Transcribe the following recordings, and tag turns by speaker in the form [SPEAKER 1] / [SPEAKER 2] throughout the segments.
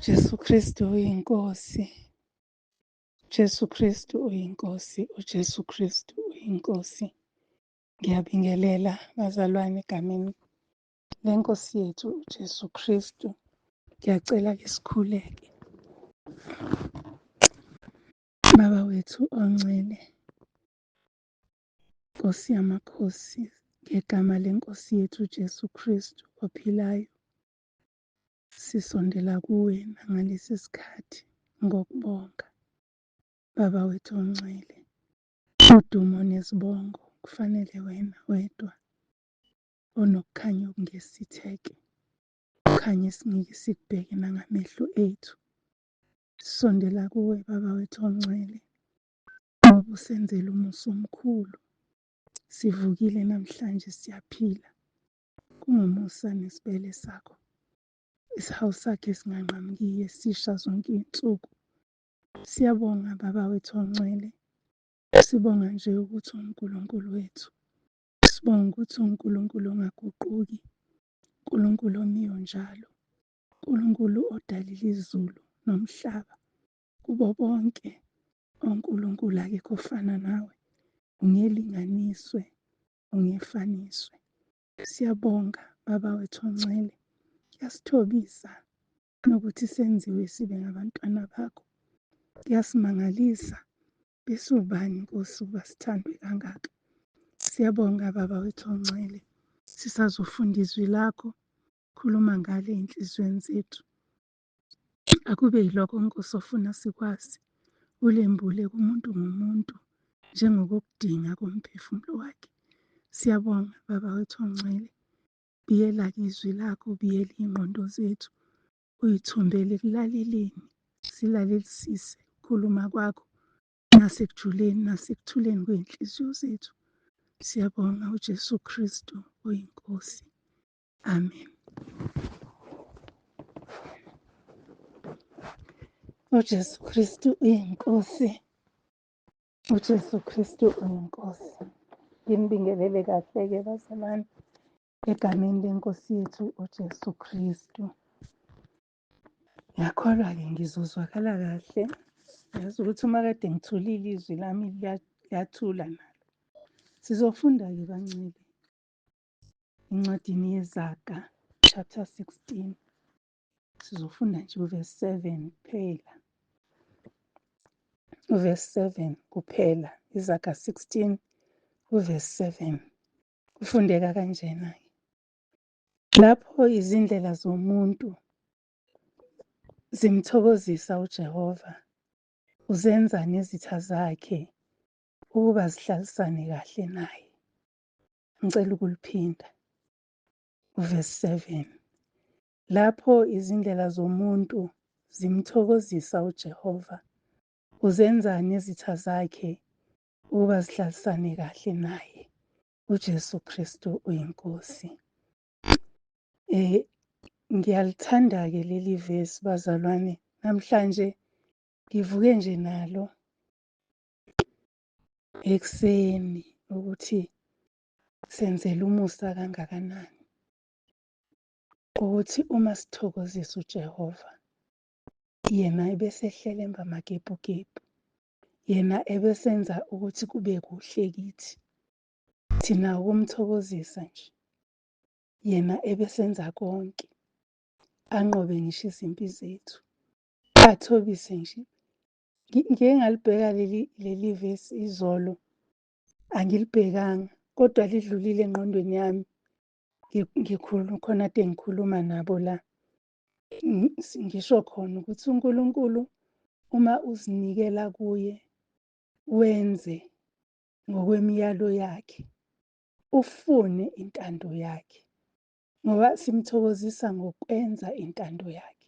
[SPEAKER 1] UJesu Kristu uyiNkosi. UJesu Kristu uyiNkosi. UJesu Kristu uyiNkosi. Ngiyabingelela bazalwane egameni lenkosi yethu uJesu Kristu. Ngiyacela ke sikhuleke. Baba wethu ongcwele, Nkosi yamakhosi, ngegama lenkosi yethu uJesu Kristu ophilayo, sisondela kuwe nangalesi sikhathi ngokubonga. Baba wethu ongcwele, udumo nezibongo kufanele wena wedwa onokukhanya okungesitheke, ukukhanya esingeke sikubheke nangamehlo ethu. Sisondela kuwe Baba wethu ongcwele ngoba usenzele umusa omkhulu. Sivukile namhlanje siyaphila. Kungumusa nesibele sakho. Isihawu sakhe esinganqamukiyo esisha zonke iy'nsuku. Siyabonga Baba wethu ongcwele. Sibonga nje ukuthi uNkulunkulu wethu. Sibonga ukuthi uNkulunkulu ongaguquki. uNkulunkulu omiyo njalo. uNkulunkulu odalile izulu nomhlaba. Kubo bonke onkulunkulu akekho ofana nawe. Ungelinganiswe, ungefaniswe. Siyabonga Baba wethu ongcwele. Kuyasithobisa nokuthi senziwe sibe ngabantwana bakho. Kuyasimangalisa besiwubani Nkosi ukuba sithandwe kangaka. Siyabonga Baba wethu ongcwele. Sisazofunda izwi lakho, khuluma ngale ey'nhliziyweni zethu. Akube yilokho Nkosi ofuna sikwazi, ulembule kumuntu ngomuntu njengokokudinga komphefumulo wakhe. Siyabonga Baba wethu ongcwele. Biyela-ke izwi lakho, biyela iy'ngqondo zethu, uyithumbele ekulaleleni, silalelisise ukukhuluma kwakho nasekujuleni nasekuthuleni kwey'nhliziyo zethu. Siyabonga uJesu Kristu oyiNkosi. Amen. UJesu Kristu uyiNkosi. UJesu Kristu uyiNkosi. Nginibingelele kahle-ke bazalwane egameni lenkosi yethu uJesu Kristu. Ngiyakholwa-ke ngizozwakala kahle. Yazi ukuthi uma kade ngithulile izwi lami liyathula nalo. Sizofunda-ke bancele encwadini yeZaga chapter 16. Sizofunda nje uverse 7 kuphela. Uverse 7 kuphela. Izaga 16 uverse 7. Kufundeka kanjena-ke. Lapho izindlela zomuntu zimthokozisa uJehova, uzenza nezitha zakhe ukuba zihlalisane kahle naye. Ngicela ukuliphinda. Uverse 7. Lapho izindlela zomuntu zimthokozisa uJehova, uzenza nezitha zakhe ukuba zihlalisane kahle naye. UJesu Kristu uyiNkosi. Eh ngiyalithanda-ke leli vesi bazalwane. Namhlanje ngivuke nje nalo ekuseni ukuthi senzela umusa kangakanani ukuthi uma sithokozisa uJehova yena ebesehlela emva magebhugebhu yena ebesenza ukuthi kube kuhle kithi thina ukumthokozisa nje yena ebesenza konke anqobe ngisho izimpi zethu athobise nje ngike ngalibheka leli leli vesi izolo angilibhekanga kodwa lidlulile engqondweni yami ngikhuluma khona kade ngikhuluma nabo la ngisho khona ukuthi uNkulunkulu uma uzinikela kuye wenze ngokwemiyalo yakhe ufune intando yakhe ngoba simthokozisa ngokwenza intando yakhe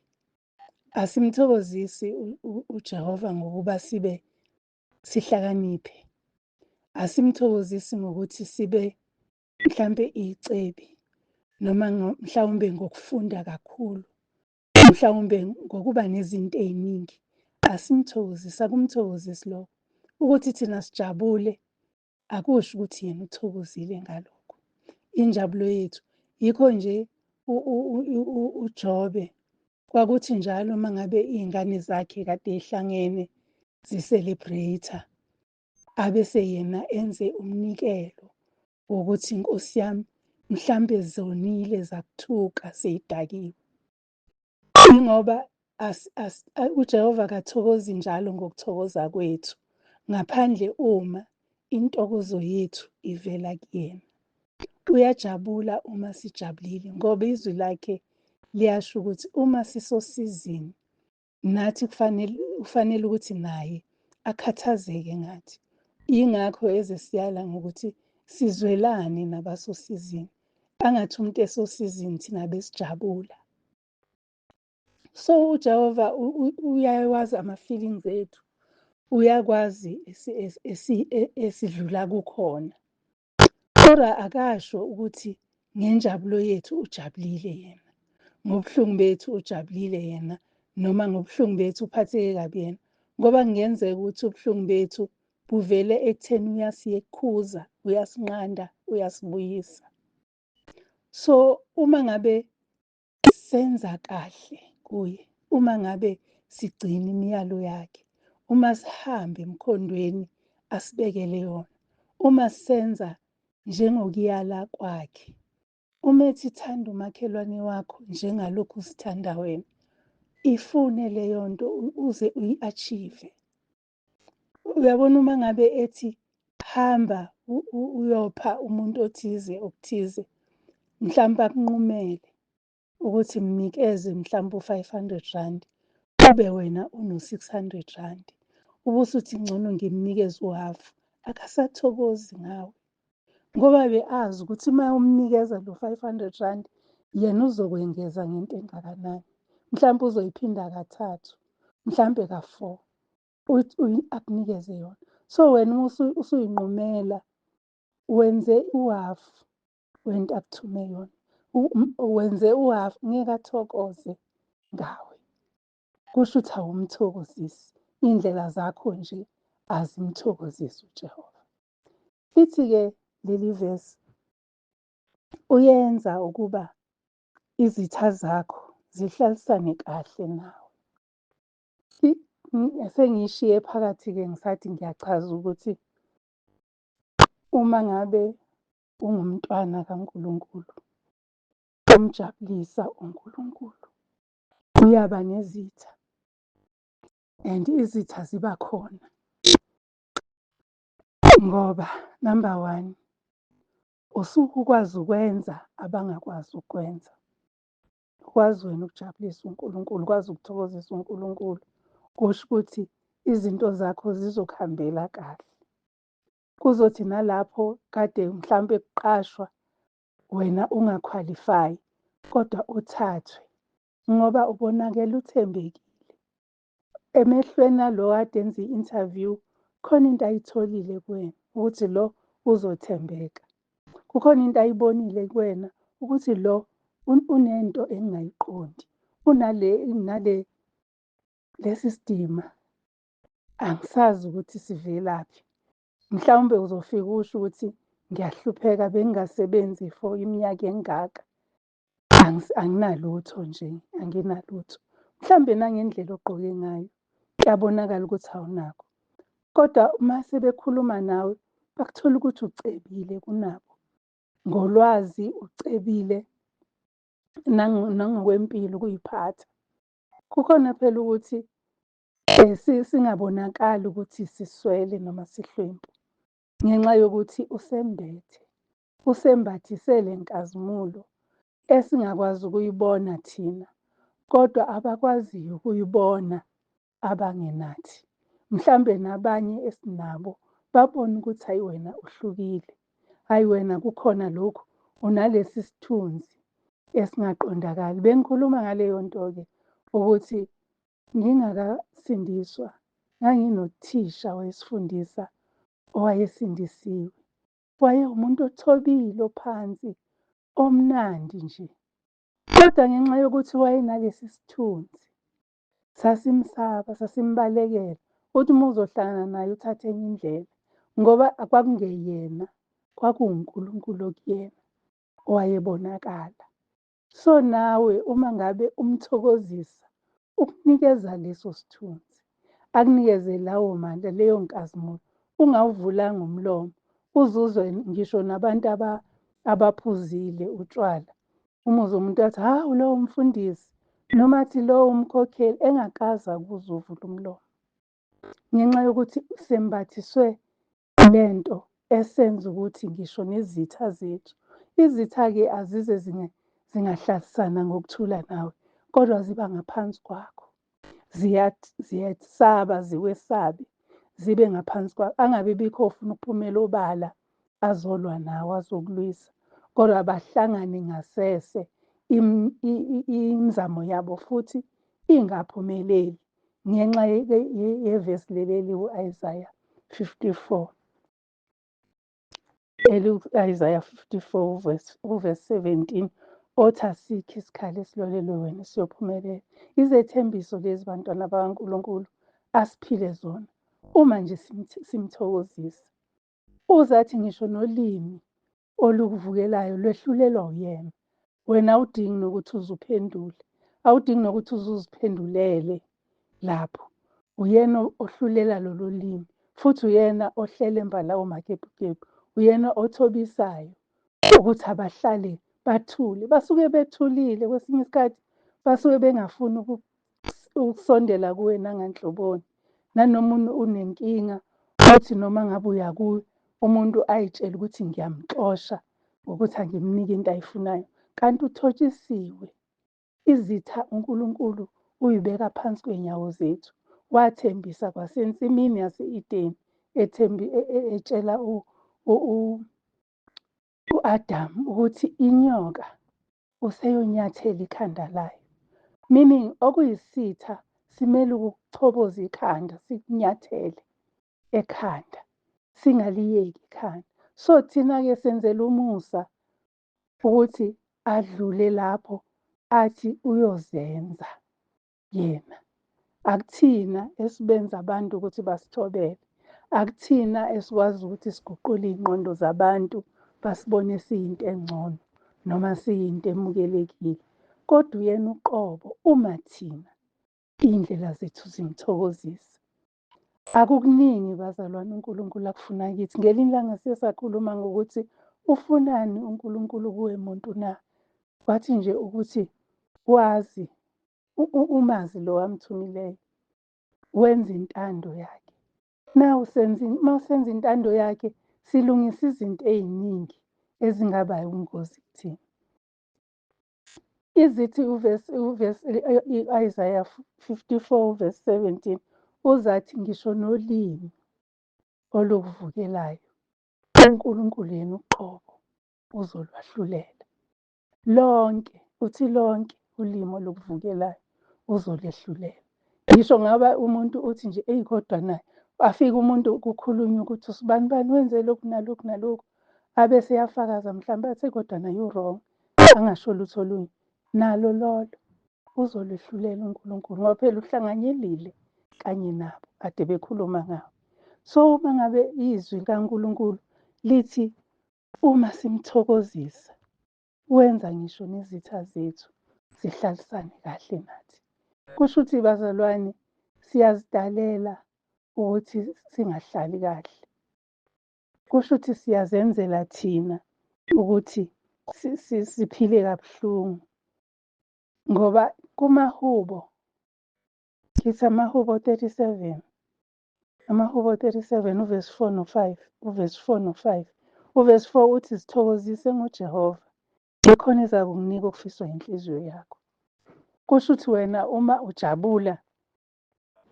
[SPEAKER 1] asimthokozisi uJehova ngokuba sibe sihlakaniphe asimthokozisi ngokuthi sibe mhlambe icebi noma mhlawumbe ngokufunda kakhulu mhlawumbe ngokuba nezinto ey'ningi asimthokozisi akumthokozisi lokho ukuthi thina sijabule akusho ukuthi yena uthokozile ngalokho injabulo yethu yikho nje uJobe. Kwakuthi njalo uma ngabe iy'ngane zakhe kade y'hlangene zi-celebrate-a, abese yena enze umnikelo wokuthi Nkosi yami mhlambe zonile zakuthuka sey'dakiwe. Ingoba uJehova akathokozi njalo ngokuthokoza kwethu, ngaphandle uma intokozo yethu ivela kuyena. Uyajabula uma sijabulile ngoba izwi lakhe liyasho ukuthi uma sisosizini nathi kufanele ukuthi naye akhathazeke ngathi. Yingakho ezesiyala ngokuthi sizwelane nabasosizini. Angathi umuntu esosizini thina besijabula. So uJehova uyawazi ama-feelings ethu, uyakwazi esidlula kukhona. Kodwa akasho ukuthi ngenjabulo yethu ujabulile yena, ngobuhlungu bethu ujabulile yena, noma ngobuhlungu bethu uphatheke kabi yena. Ngoba kungenzeka ukuthi ubuhlungu bethu buvele ekutheni uyasiyekhuza, uyasinqanda, uyasibuyisa. So uma ngabe senza kahle kuye, uma ngabe sigcina imiyalo yakhe, uma sihamba emkhondweni asibekele yona, uma senza njengokuyala kwakhe, uma ethi thanda umakhelwane wakho njengalokhu usithanda wena, ifune leyo nto uze uyi-achieve. Uyabona uma ngabe ethi hamba uyopha umuntu othize okuthize, mhlawumpe akunqumele ukuthi mnikeze mhlawumpe u-500 rand, ube wena uno-600 rand, ubusuthi ngcono ngimnikeze uhhafu, akasathokozi ngawe. Ngoba beazi ukuthi uma umnikeza lo 500 rand, yena uzokwengeza ngento engakanani. Mhlawumpe uzoyiphinda kathathu, mhlawumpe ka-4, akunikeze yona. So wena uma usuyinqumela, wenze uhhafu wento akuthume yona, wenze uhhafu, ngeke athokoze ngawe. Kusho ukuthi awumthokozisi, iy'ndlela zakho nje azimthokozisi uJehova. Lithi-ke leli vesi, uyenza ukuba izitha zakho zihlalisane kahle nawe. Sengiyishiye phakathi-ke ngisathi ngiyachaza ukuthi uma ngabe ungumntwana kaNkulunkulu, umjabulisa uNkulunkulu, uyaba nezitha and izitha ziba khona ngoba number one, usuke ukwazi ukwenza abangakwazi ukwenza. Ukwazi wena ukujabulisa uNkulunkulu, ukwazi ukuthokozisa uNkulunkulu, kusho ukuthi izinto zakho zizokuhambela kahle. Kuzothi nalapho kade mhlampe kuqashwa wena ungakhwalifayi, kodwa uthathwe ngoba ubonakele uthembekile. Emehlweni alo kade enza i-interview, khona into ayitholile kuwena ukuthi lo uzothembeka. Kukhona into ayibonile kuwena ukuthi lo unento engingayiqondi, unale nale lesi sidima angisazi ukuthi sivelaphi. Mhlawumbe uzofika usho ukuthi ngiyahlupheka, bengingasebenzi for iminyaka engaka, anginalutho nje, anginalutho. Mhlawumbe nangendlela ogqoke ngayo kuyabonakala ukuthi awunakho. Kodwa uma sebekhuluma nawe bakuthola ukuthi ucebile kunabo ngolwazi, ucebile nangokwempilo ukuyiphatha. Kukhona phela ukuthi singabonakali ukuthi siswele noma sihlwempu ngenxa yokuthi usembethe, usembathise le nkazimulo esingakwazi ukuyibona thina, kodwa abakwaziyo ukuyibona abangenathi. Mhlambe nabanye esinabo babone ukuthi hayi wena uhlukile, hayi wena kukhona lokhu, unalesi sithunzi esingaqondakali. Bengikhuluma ngaleyo nto-ke ukuthi ngingakasindiswa nganginothisha wayesifundisa owayesindisiwe. Wayewumuntu othobile, ophansi, omnandi nje. Kodwa ngenxa yokuthi wayenalesi sithunzi, sasimsaba, sasimbalekela. Uthi uma uzohlangana naye uthathe enye indlela, ngoba kwakungeyena, kwakuwuNkulunkulu okuyena owayebonakala. So nawe uma ngabe umthokozisa, ukunikeza leso sithunzi, akunikeze lawo mandla, leyo nkazimulo, ungawuvulanga umlomo, uzuzwe ngisho nabantu abaphuzile utshwala. Umuzwe umuntu athi, hawu lowo mfundisi, noma athi lowo umkhokheli, engakaze akuzwe uvula umlomo. Ngenxa yokuthi sembathiswe lento esenza ukuthi ngisho nezitha zethu, izitha-ke azize zingahlalisana ngokuthula nawe, kodwa ziba ngaphansi kwakho. Ziyasaba, ziwesabe, zibe ngaphansi kwakho. Angabi bikho ofuna ukuphumela obala azolwa nawe, azokulwisa, kodwa bahlangane ngasese, imizamo yabo futhi ingaphumeleli ngenxa yevesi leli eliku-Isaiah 54. Eliku-Isaiah 54 uvesi 17 othi asikho isikhali esilolelwe wena siyophumelela. Izethembiso lezi bantwana bakaNkulunkulu asiphile zona uma nje simthokozisa. Uzathi ngisho nolimi olukuvukelayo lwehlulelwa uyena. Wena awudingi nokuthi uze uphendule, awudingi nokuthi uze uziphendulele lapho. Uyena ohlulela lolo limi, futhi uyena ohlelemba lawo makebukebu, uyena othobisayo ukuthi abahlale bathule. Basuke bethulile kwesinye isikhathi, basuke bengafuni ukusondela kuwe nanganhloboni. Nanoma unenkinga, uthi noma ngabe uya kuye, umuntu ayitshele ukuthi ngiyamxosha ngokuthi angimnike into ayifunayo, kanti uthotshisiwe. Izitha uNkulunkulu uyibeka phansi kwey'nyawo zethu. Wathembisa kwasensimini yase-Edeni, etshela u-Adam ukuthi inyoka useyonyathela ikhanda layo. Meaning okuyisitha simele ukukuchoboza ikhanda, sikunyathele ekhanda, singaliyeki ikhanda. So thina-ke senzela umusa ukuthi adlule lapho athi uyozenza yena. Akuthina esibenza abantu ukuthi basithobele, akuthina esikwazi ukuthi siguqule iy'ngqondo zabantu basibone siyinto engcono noma siyinto emukelekile, kodwa uyena uqobo uma thina iy'ndlela zethu zimthokozisa. Akukuningi bazalwane uNkulunkulu akufuna kithi. Ngelinye ilanga siye sakhuluma ngokuthi ufunani uNkulunkulu kuwe muntu na? Wathi nje ukuthi wazi umazi lo amthumileyo, wenza intando yakhe. Mawusenza intando yakhe, silungisa izinto ey'ningi ezingaba ubungozi kuthina. Izithi uvesi i-Isaiah 54 verse 17 uzathi ngisho nolimi olukuvukelayo uNkulunkulu yena uqobo uzolwahlulela lonke, uthi lonke ulimi olukuvukelayo uzolehlulela. Ngisho ngaba umuntu uthi nje eyi kodwa naye afike umuntu kukhulunywa ukuthi usibani bani wenze lokhu nalokhu nalokhu, abese eyafakaza mhlawumbe athi kodwa naye u-wrong, angasho lutho olunye. Nalo lolo uzolehlulela uNkulunkulu ngoba phela uhlanganyelile kanye nabo kade bekhuluma ngawo. So uma ngabe izwi likaNkulunkulu lithi uma simthokozisa wenza ngisho nezitha zethu zihlalisane kahle nathi. Kusho ukuthi bazalwane siyazidalela ukuthi singahlali kahle. Kusho ukuthi siyazenzela thina ukuthi siphile kabuhlungu. Ngoba kumahubo, ngithi amahubo 37, amahubo 37 uvesi 4 no-5, uvesi 4 no-5. Uvesi 4 uthi zithokozise ngoJehova, ikhona ezakukunika okufiswa inhliziyo yakho. Kusho ukuthi wena uma ujabula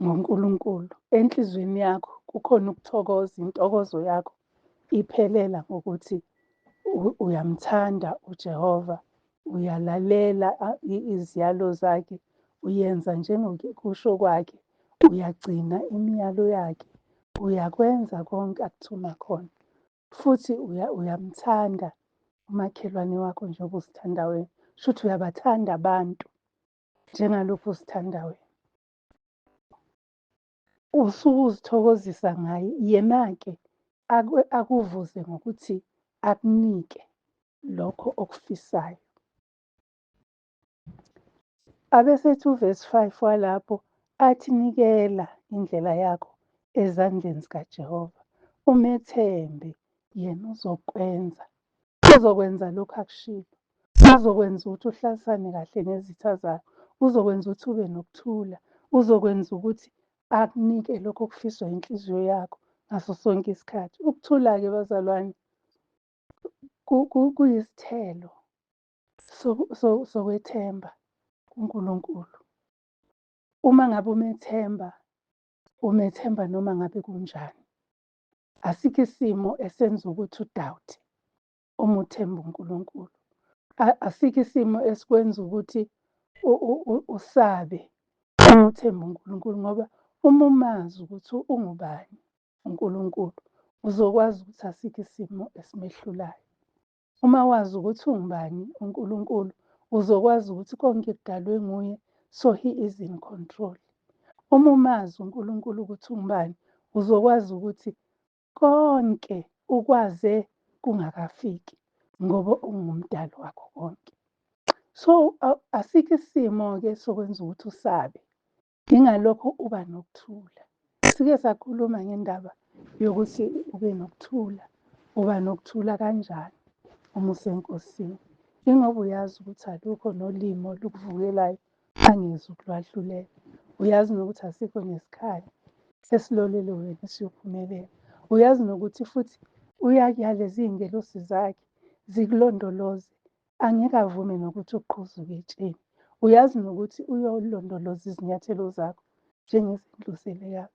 [SPEAKER 1] ngoNkulunkulu enhliziyweni yakho kukhona ukuthokoza, intokozo yakho iphelela ngokuthi uyamthanda uJehova, uyalalela iziyalo zakhe, uyenza njengokusho kwakhe, uyagcina imiyalo yakhe, uyakwenza konke akuthuma khona. Futhi uyamthanda umakhelwane wakho njengoba uzithanda wena. Shuthi uyabathanda abantu njengalokhu uzithanda wena. Usuke uzithokozisa ngaye, yena-ke akuvuze ngokuthi akunike lokho okufisayo. Abesethi uvesi 5 walapho athi nikela indlela yakho ezandleni zikaJehova, umethembe yena uzokwenza. Uzokwenza lokhu akushilo. Uzokwenza ukuthi uhlalisane kahle nezitha zakho. Uzokwenza ukuthi ube nokuthula. Uzokwenza ukuthi akunike lokho okufiswa inhliziyo yakho ngaso sonke isikhathi. Ukuthula-ke bazalwane kuyisithelo sokwethemba kuNkulunkulu. Uma ngabe umethemba, umethemba noma ngabe kunjani. Asikho isimo esenza ukuthi u-doubt uma uthemba uNkulunkulu. Asikho isimo esikwenza ukuthi usabe uma uthemba uNkulunkulu ngoba uma umazi ukuthi ungubani uNkulunkulu, uzokwazi ukuthi asikho isimo esimehlulayo. Uma wazi ukuthi ungubani uNkulunkulu, uzokwazi ukuthi konke kudalwe nguye, so he is in control. Uma umazi uNkulunkulu ukuthi ungubani, uzokwazi ukuthi konke ukwaze kungakafiki ngoba ungumdali wakho konke. So asikho isimo-ke sokwenza ukuthi usabe, yingalokho uba nokuthula. Sike sakhuluma ngendaba yokuthi ube nokuthula, uba nokuthula kanjani uma usenkosini. Ingoba uyazi ukuthi alukho nolimi olukuvukelayo angeze ukulwahlulela. Uyazi nokuthi asikho nesikhali esilolelwe wena esiyophumelela. Uyazi nokuthi futhi uyakuyaleza iy'ngelosi zakhe zikulondoloze, angeke avume nokuthi uqhuzuke etsheni. Uyazi nokuthi uyolondoloza izinyathelo zakho njengezindluzele yakho.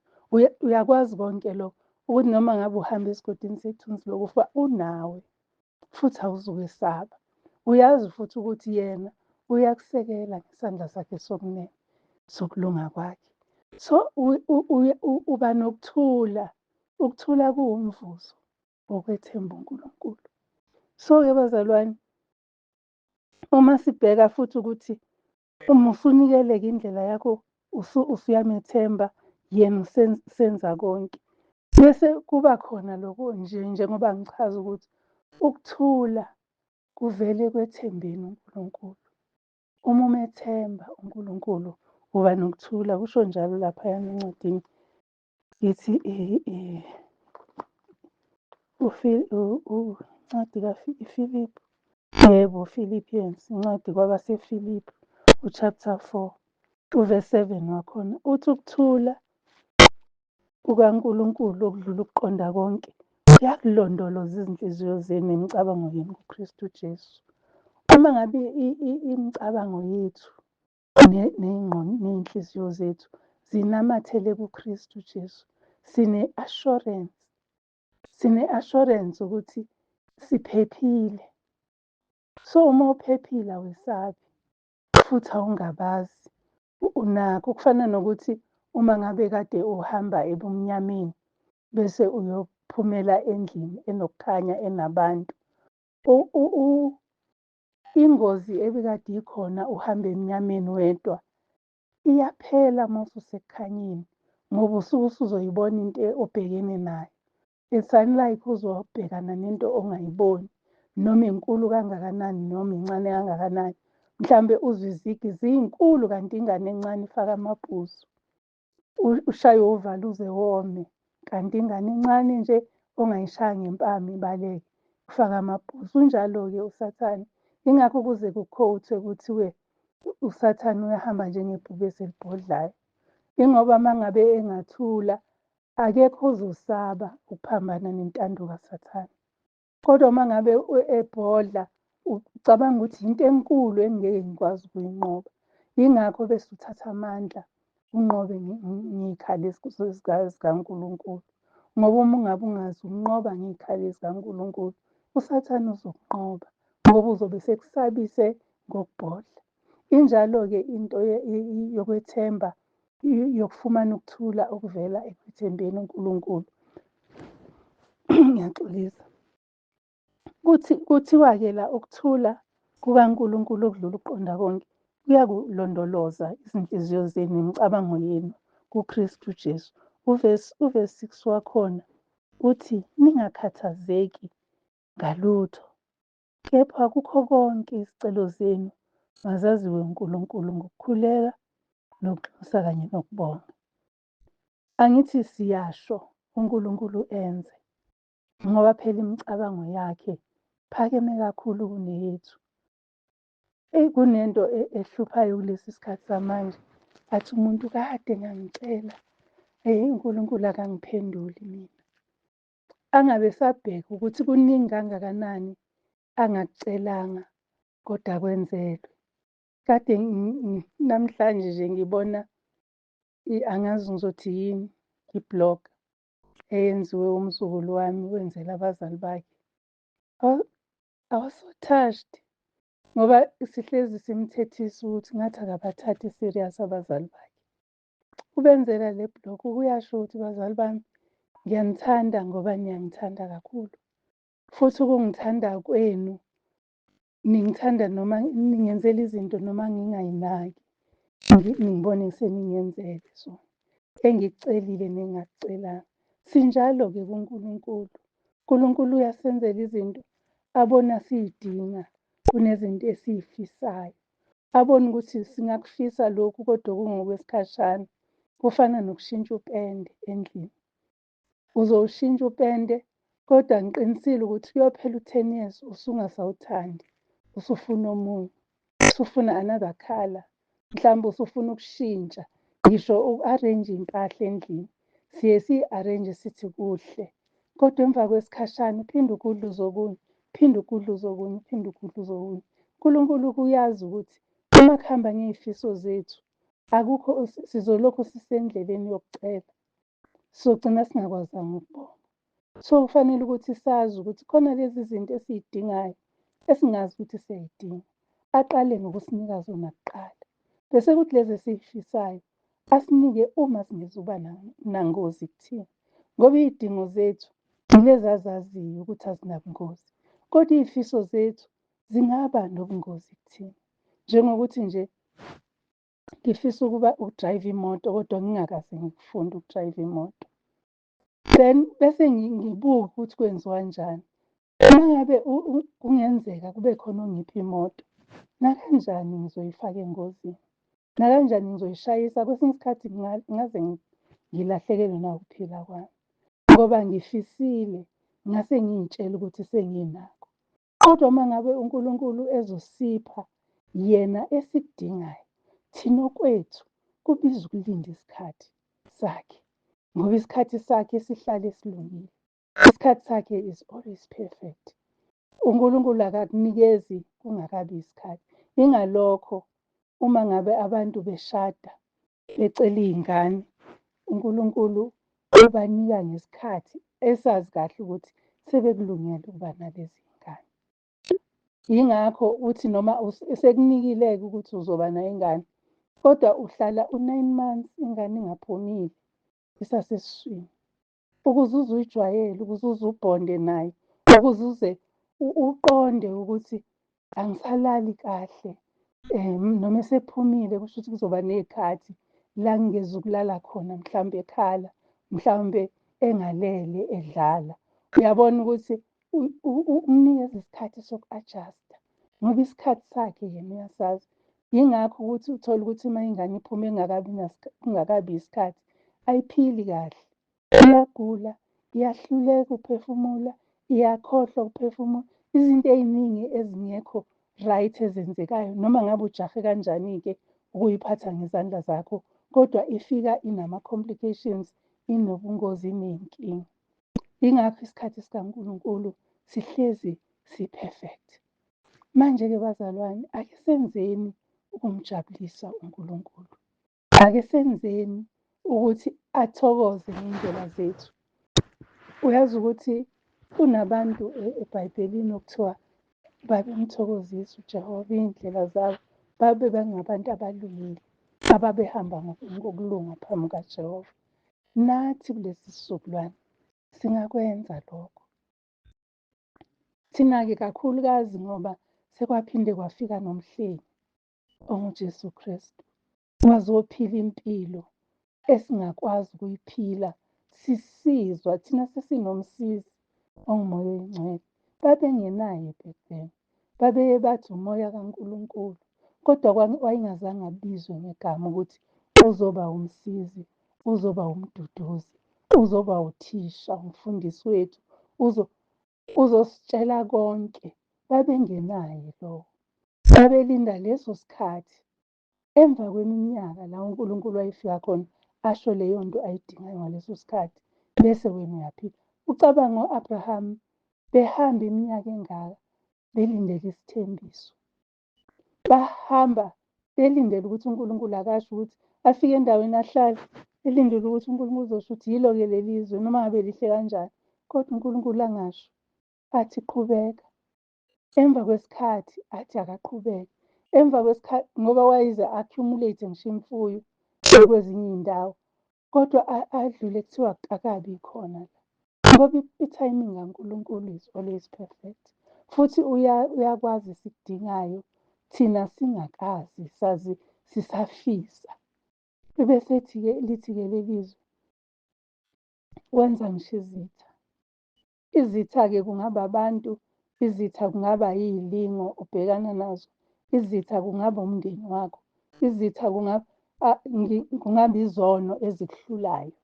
[SPEAKER 1] Uyakwazi konke lokho ukuthi noma ngabe uhamba esigodini sethunzi lokufa unawe futhi awuzukwesaba. Uyazi futhi ukuthi yena uyakusekela ngesandla sakhe sokunene sokulunga kwakhe. So uba nokuthula. Ukuthula kuwumvuzo wokwethemba uNkulunkulu. So-ke bazalwane, uma sibheka futhi ukuthi uma usunikeleka indlela yakho usuyamethemba yena usenza konke. Bese kuba khona lokho nje njengoba ngichaza ukuthi ukuthula kuvele ekwethembeni uNkulunkulu. Uma umethemba uNkulunkulu uba nokuthula, kusho njalo laphayana encwadini ithi incwadi kaFilipi, yebo Philippians, incwadi kwabaseFilipi u-chapter 4 uvesi 7 wakhona uthi ukuthula kukaNkulunkulu okudlula ukuqonda konke kuyakulondoloza izinhliziyo zenu nemicabango yenu kuKristu Jesu. Uma ngabe imicabango yethu ney'nhliziyo zethu zinamathele kuKristu Jesu, sine-assurance, sine-assurance ukuthi siphephile. So uma uphephile awesabi futhi awungabazi, unakho. Kufana nokuthi uma ngabe kade uhamba ebumnyameni bese uyophumela endlini enokukhanya enabantu, ingozi ebikade ikhona uhamba emnyameni wedwa iyaphela uma ususekukhanyeni ngoba usuke usuzoyibona into obhekene nayo. It's unlike uzobhekana nento ongayiboni noma inkulu kangakanani noma incane kangakanani. Mhlambe uzwe izigi zinkulu kanti ingane encane ifaka amabhuzu. Ushaye uvalo uze wome kanti ingane encane nje ongayishaya ngempama ibaleke ufake amabhuzu. Unjalo-ke uSathane. Yingakho kuze ku-quote-we kuthiwe uSathane uyahamba njengebhubesi elibhodlayo. Ingoba uma ngabe engathula akekho ozosaba ukuphambana nentando kaSathane. Kodwa uma ngabe ebhodla ucabanga ukuthi into enkulu engingeke ngikwazi ukuyinqoba. Yingakho bese uthatha amandla unqobe ngey'khali zikaNkulunkulu. Ngoba uma ungabe ungazi ukunqoba ngey'khali zikaNkulunkulu, uSathane uzokunqoba ngoba uzobe sekusabise ngokubhodla. Injalo-ke into yokwethemba, yokufumana ukuthula okuvela ekwethembeni uNkulunkulu. Ngiyaxolisa. Kuthi kuthiwa-ke la ukuthula kukaNkulunkulu okudlula ukuqonda konke kuyakulondoloza izinhliziyo zenu nemicabango yenu kuKristu Jesu. Uvesi 6 wakhona uthi ningakhathazeki ngalutho, kepha kukho konke izicelo zenu Mazaziwe uNkulunkulu ngokukhuleka nokunxusa kanye nokubonga. Angithi siyasho uNkulunkulu enze, ngoba phela imicabango yakhe phakeme kakhulu kuneyethu. Eyi, kunento ehluphayo kulesi sikhathi samanje, athi umuntu kade ngangicela, eyi uNkulunkulu akangiphenduli mina. Angabe esabheka ukuthi kuningi kangakanani angakucelanga kodwa kwenzelwe. Kade namhlanje nje ngibona angazi ngizothi yini, i-blog eyenziwe umzukulu wami wenzela abazali bakhe. I was so touched ngoba sihlezi simthethisa ukuthi ngathi akabathathi serious abazali bakhe. Ubenzela le blog kuyasho ukuthi bazali bami ngiyanithanda ngoba niyangithanda kakhulu. Futhi ukungithanda kwenu ningithanda noma ningenzela izinto noma ngingayinaki, ningibone seningenzele so engikucelile nengingakucelanga. Sinjalo-ke kuNkulunkulu. uNkulunkulu uyasenzela izinto abona siy'dinga kunezinto esiy'fisayo. Abone ukuthi singakufisa lokhu kodwa kungokwesikhashana. Kufana nokushintsha upende endlini. Uzowushintsha upende kodwa ngiqinisile ukuthi kuyophela u-10 years usungasawuthandi, usufuna omunye, usufuna another colour, mhlawumbe usufuna ukushintsha ngisho uku-arrange iy'mpahla endlini. Siye siyi-arrange sithi kuhle, kodwa emva kwesikhashana uphinde ugudluze okunye, uphinde ugudluze okunye, uphinde ugudluze okunye. uNkulunkulu uyazi ukuthi uma kuhamba ngey'fiso zethu akukho, sizolokhu sisendleleni yokucela, sogcina singakwazanga ukubonga. So kufanele ukuthi sazi ukuthi khona lezi zinto esiy'dingayo esingazi ukuthi siyay'dinga, aqale ngokusinika zona kuqala. Bese kuthi lezi esiy'fisayo asinike uma singezuba nangozi kuthina. Ngoba iy'dingo zethu yilezi azaziyo ukuthi azinabungozi, kodwa iy'fiso zethu zingaba nobungozi kuthina. Njengokuthi nje ngifisa ukuba ukudrayiva imoto kodwa ngingakaze ngikufunde ukudrayiva imoto. Then bese ngibuke ukuthi kwenziwa kanjani. Uma ngabe kungenzeka kube khona ongipha imoto, nakanjani ngizoyifaka engozini, nakanjani ngizoyishayisa. Kwesinye isikhathi ngaze ngilahlekelwe nawukuphila kwami ngoba ngifisile ngase ngiy'tshela ukuthi senginakho. Kodwa uma ngabe uNkulunkulu ezosipha yena esikudingayo, thina okwethu kubiza ukulinda isikhathi sakhe, ngoba isikhathi sakhe sihlale silungile. Isikhathi sakhe is always perfect. uNkulunkulu akakunikezi kungakabi isikhathi. Ingalokho uma ngabe abantu beshada becela iy'ngane, uNkulunkulu ubanika ngesikhathi esazi kahle ukuthi sebekulungele ukuba nalezi y'ngane. Yingakho uthi noma esekunikile-ke ukuthi uzoba nayo ingane, kodwa uhlala u-9 months ingane ingaphumile isasesiswini, ukuze uze uyijwayele, ukuze uze ubhonde nayo, ukuze uze uqonde ukuthi angisalali kahle. Noma esephumile kusho ukuthi kuzoba ney'khathi la ngingezukulala khona, mhlawumbe ekhala, mhlawumbe engalele edlala. Uyabona ukuthi umnikeza isikhathi soku-adjust-a ngoba isikhathi sakhe yena uyasazi. Yingakho ukuthi uthole ukuthi uma ingane iphume kungakabi isikhathi, ayiphili kahle, iyagula, iyahluleka ukuphefumula, iyakhohlwa ukuphefumula. Izinto ey'ningi ezingekho right ezenzekayo noma ngabe ujahe kanjani-ke ukuyiphatha ngezandla zakho, kodwa ifika inama-complications, inobungozi, iney'nkinga. Yingakho isikhathi sikaNkulunkulu sihlezi si-perfect. Manje-ke bazalwane, ake senzeni ukumjabulisa uNkulunkulu. Ake senzeni ukuthi athokoze ngey'ndlela zethu. Uyazi ukuthi kunabantu eBhayibhelini okuthiwa babemthokozisa uJehova, iy'ndlela zabo babe bengabantu abalungile, ababehamba ngokulunga phambi kukaJehova. Nathi kulesi sizukulwane singakwenza lokho. Thina-ke kakhulukazi ngoba sekwaphinde kwafika nomhlengi onguJesu Kristu, wazophila impilo esingakwazi ukuyiphila sisizwa thina sesinomsizi onguMoya oyiNgcwele. Babengenaye back then, babeye bathi umoya kaNkulunkulu. Kodwa wayengazange abizwe ngegama ukuthi uzoba umsizi, uzoba umduduzi, uzoba uthisha, umfundisi wethu, uzositshela konke. Babengenaye lowo. Babelinda leso sikhathi emva kweminyaka la uNkulunkulu wayefika khona asho leyo nto ayidingayo ngaleso sikhathi, bese wena uyaphila. Ucabanga u-Abraham behamba iminyaka engaka belindele isithembiso. Bahamba belindele ukuthi uNkulunkulu akasho ukuthi afike endaweni ahlale, elindele ukuthi uNkulunkulu uzosho ukuthi yilo-ke leli zwe noma ngabe lihle kanjani. Kodwa uNkulunkulu angasho, athi qhubeka. Emva kwesikhathi athi akaqhubeke. Emva kwesikhathi ngoba wayize accumulate ngisho imfuyo kwezinye iy'ndawo. Kodwa adlule kuthiwa akabi khona la. Ngoba i-timing kaNkulunkulu is always perfect. Futhi uyakwazi esikudingayo thina singakazi sazi sisafisa. Ebesethi-ke lithi-ke leli zwi wenza ngisho izitha. Izitha-ke kungaba abantu, izitha kungaba iy'lingo obhekana nazo, izitha kungaba umndeni wakho, izitha kungaba izono ezikuhlulayo.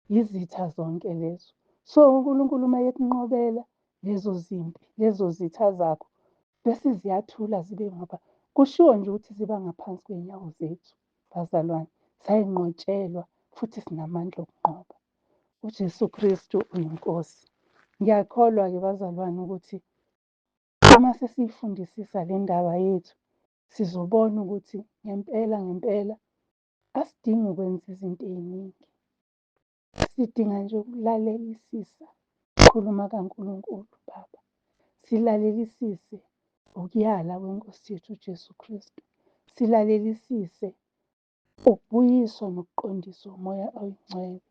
[SPEAKER 1] Yizitha zonke lezo. So uNkulunkulu uma ekunqobela lezo zimpi, lezo zitha zakho, bese ziyathula zibe ngapha. Kushiwo nje ukuthi ziba ngaphansi kwey'nyawo zethu, bazalwane. Sayinqotshelwa futhi sinamandla okunqoba. UJesu Kristu uyiNkosi. Ngiyakholwa-ke bazalwane ukuthi uma sesiyifundisisa le ndaba yethu, sizobona ukuthi ngempela ngempela asidingi ukwenza izinto ey'ningi. Sidinga nje ukulalelisisa ukukhuluma kaNkulunkulu Baba. Silalelisise ukuyala kweNkosi yethu uJesu Kristu. Silalelisise ukubuyiswa nokuqondiswa uMoya oyiNgcwele.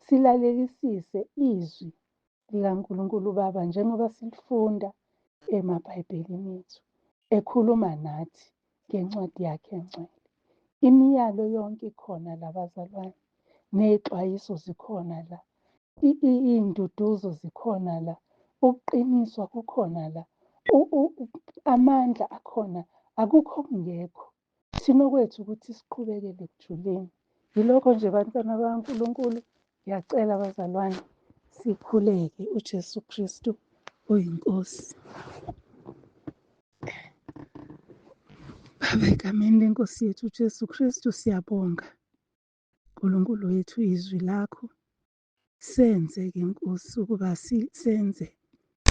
[SPEAKER 1] Silalelisise izwi likaNkulunkulu uBaba njengoba silifunda emaBhayibhelini ethu, ekhuluma nathi ngencwadi yakhe engcwele. Imiyalo yonke ikhona la bazalwane, ney'xwayiso zikhona la, iy'nduduzo zikhona la, ukuqiniswa kukhona la, amandla akhona, akukho okungekho. Thina okwethu ukuthi siqhubekele ekujuleni. Yilokho nje bantwana bakaNkulunkulu, ngiyacela bazalwane sikhuleke uJesu Kristu uyiNkosi. Baba, egameni lenkosi yethu uJesu Kristu siyabonga. Nkulunkulu wethu izwi lakho senze-ke Nkosi ukuba senze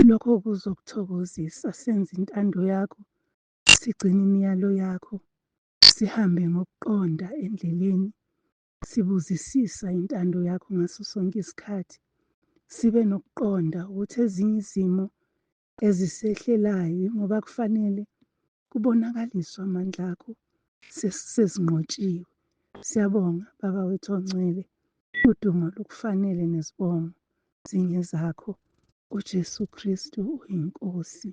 [SPEAKER 1] lokho okuzokuthokozisa, senze intando yakho, sigcine imiyalo yakho, sihambe ngokuqonda endleleni, sibuzisisa intando yakho ngaso sonke isikhathi, sibe nokuqonda ukuthi ezinye izimo ezisehlelayo ngoba kufanele kubonakaliswe amandla akho sezinqotshiwe. Siyabonga Baba wethu ongcwele, udumo lukufanele nezibongo zingezakho. UJesu Kristu uyiNkosi.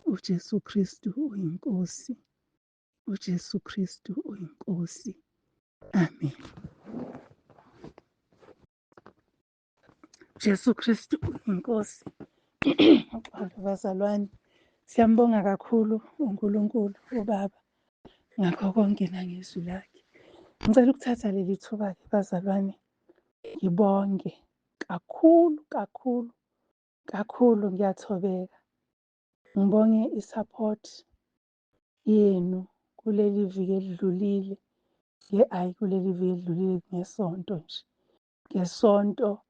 [SPEAKER 1] UJesu Kristu uyiNkosi. UJesu Kristu uyiNkosi. Amen. Jesu Kristu uyiNkosi. Uxolo bazalwane. Siyambonga kakhulu uNkulunkulu uBaba ngakho konke nangezwi lakhe. Ngicela ukuthatha leli thuba-ke bazalwane ngibonge kakhulu kakhulu kakhulu, ngiyathobeka. Ngibonge i-support yenu kuleli viki elidlulile. Hhayi kuleli viki elidlulile ngesonto nje. Ngesonto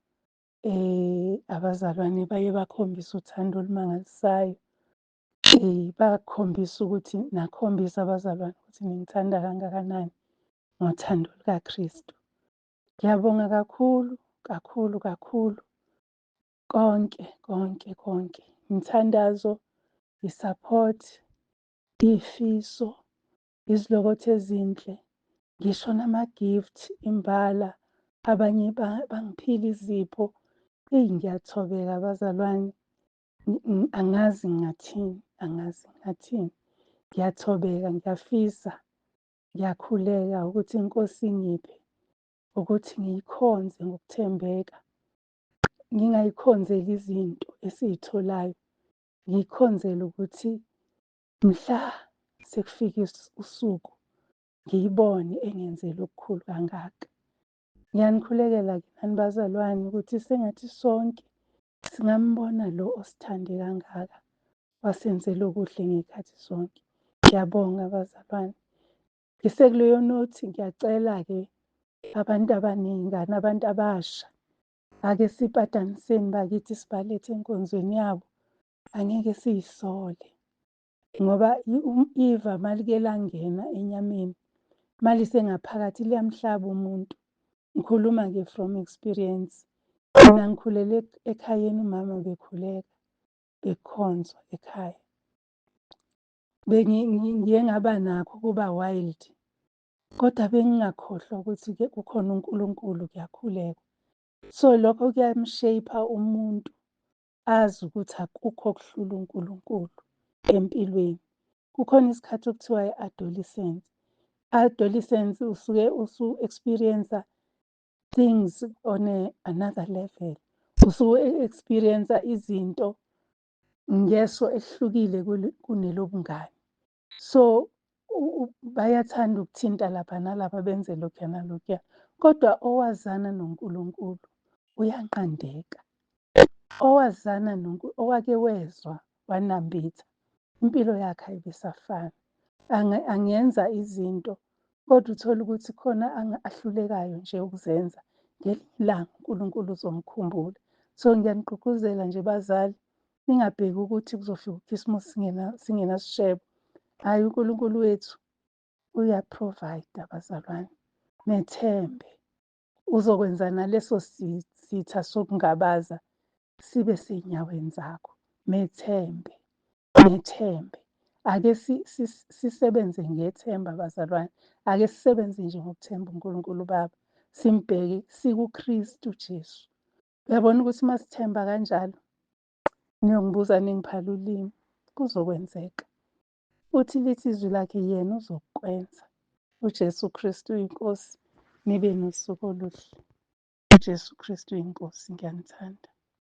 [SPEAKER 1] abazalwane baye bakhombisa uthando olumangalisayo. Bakhombisa ukuthi nakhombisa abazalwane ukuthi ningithanda kangakanani ngothando lukaKristu. Ngiyabonga kakhulu kakhulu kakhulu konke konke konke. Imithandazo, i-support, iy'fiso, izilokotho ezinhle, ngisho nama-gift imbala, abanye bangiphile izipho. Eyi ngiyathobeka bazalwane, angazi ngingathini, angazi ngingathini. Ngiyathobeka, ngiyafisa, ngiyakhuleka ukuthi iNkosi ingiphe ukuthi ngiyikhonze ngokuthembeka. Ngingayikhonzeli izinto esiy'tholayo, ngiyikhonzele ukuthi mhla Sekufike usuku ngiyibone engenzela okukhulu kangaka. Ngiyanikhulekela-ke nani bazalwane ukuthi sengathi sonke singambona lo osithande kangaka, wasenzela okuhle ngey'khathi zonke. Ngiyabonga bazalwane. Ngisekuleyo nothi ngiyacela-ke abantu abaney'ngane, abantu abasha, ake sipataniseni bakithi sibalethe enkonzweni yabo, angeke siy'sole. Ngoba iva malike langena enyameni, malisengaphakathi liyamhlaba umuntu. Ngikhuluma-ke from experience. Mina ngikhulele ekhayeni umama bekhuleka, bekukhonzwa ekhaya. Ngiye ngaba nakho ukuba wild, kodwa bengingakhohlwa ukuthi-ke kukhona uNkulunkulu kuyakhulekwa. So lokho kuyam-shape-a umuntu azi ukuthi akukho okuhlula uNkulunkulu empilweni. Kukhona isikhathi okuthiwa i-adolescence. Adolescence usuke usu-experience-a things on another level. Usuke-experience-a izinto ngeso elihlukile kunelobungane. So bayathanda ukuthinta lapha nalapha benze lokhuya nalokhuya. Kodwa owazana noNkulunkulu uyanqandeka. Owazana owake wezwa wanambitha, impilo yakhe ayibe isafana. Angenza izinto kodwa uthole ukuthi khona ahlulekayo nje ukuzenza. Ngelinye ilanga uNkulunkulu uzomkhumbula. So ngiyanigqugquzela nje bazali, ningabheki ukuthi kuzofika ukhisimusi singenasishebo. Hhayi, uNkulunkulu wethu uya-provide-a bazalwane. Methembe, uzokwenza naleso sitha sokungabaza sibe sey'nyaweni zakho. Methembe, methembe. Ake sisebenze ngethemba bazalwane. Ake sisebenze nje ngokuthemba uNkulunkulu Baba. Simbheke sikuKristu Jesu. Uyabona ukuthi uma sithemba kanjalo, niyongibuza ningiphala ulimi, kuzokwenzeka. Uthi lithi izwi lakhe yena uzokwenza. UJesu Kristu uyinkosi, nibe nosuku oluhle. UJesu Kristu uyinkosi, ngiyanithanda.